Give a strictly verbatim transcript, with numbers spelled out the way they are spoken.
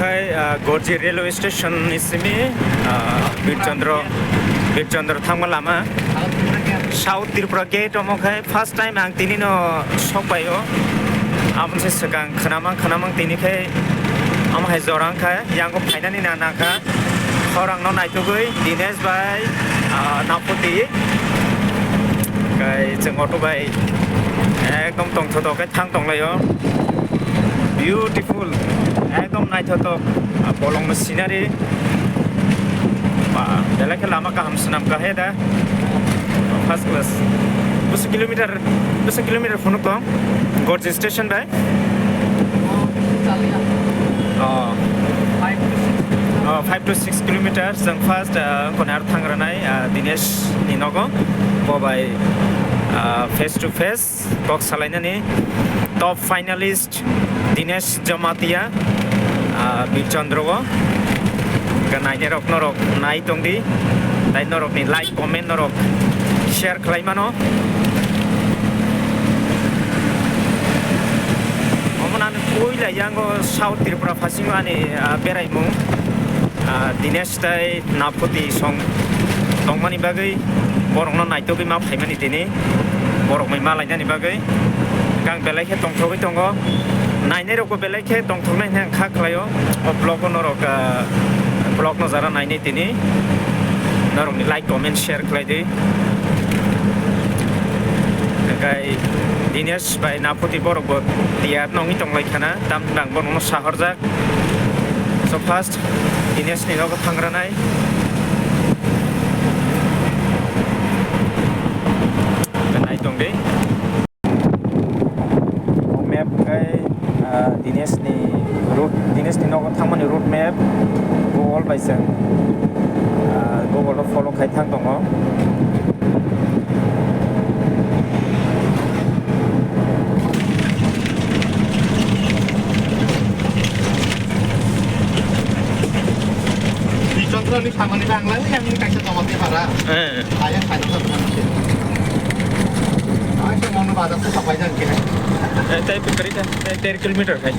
Khai, ah, Gorji railway station ni simi, ah, Birchandra, Birchandra thangma lama. South Tripura gate omo khai first time ang tini no sok pai o. Aboni se swkang khwnamang khwnamang tini khai omo hai jora wngkha, yango phainani na nangkha. Khorang no naitugwi Dinesh bai, ah, Napoti. Kai chwng auto bai ekdom tongthotok khe thang tonglaio. Beautiful, ekdom naithotok, ah, bolongni scenery. Ba, belai khe lama kaham swnam kha he da. First class. Bwswk kilometer, bwswk kilometer phunuk tong? Gorji station bai? Oh, five to six kilometers. Jwng first, ah, wngkha ar thang rwnai, ah, Dinesh ni nogo. Bo bai, ah, face to face kok salainani top finalist Dinesh Jamatia, ah, Birchandra o. Nainai rok norok nai tongdi, tai norok ni like, comment norok share khlai mano. Omo nang puila yango South Tripura phasingo ani, ah, beraimung, ah, Dinesh tai Napoti song tongmani bagwi borokno naitugwi ma phaimani tini borok bai ma lainani bagwi. Kang belai khe tongthogwi tongo, nainai rokbo belai khe tongthoknai hwnwi ang kha khlaio. O vlog o norok, ah, vlog no jara nainai tini norokni like, comment, share khlai di. Hwnkhe Dinesh bai Napoti borok bo tiyar no wngwi tong lai khana, tamni bang bono sahorjak. So first Dinesh ni nogo thang rwnai. Nai tong di. Map kai, ah, Dinesh ni route, Dinesh ni nogo thangmani route map Google bai se, ah, Google o follow khai thang tongo. Chandra ni samani bangla yang ni kaisa jawab ni para. Eh. Ayah kaisa jawab ni. Ayah monu badak tu sampai jang kene. Eh, tai pukari ta, tai ter kilometer kai.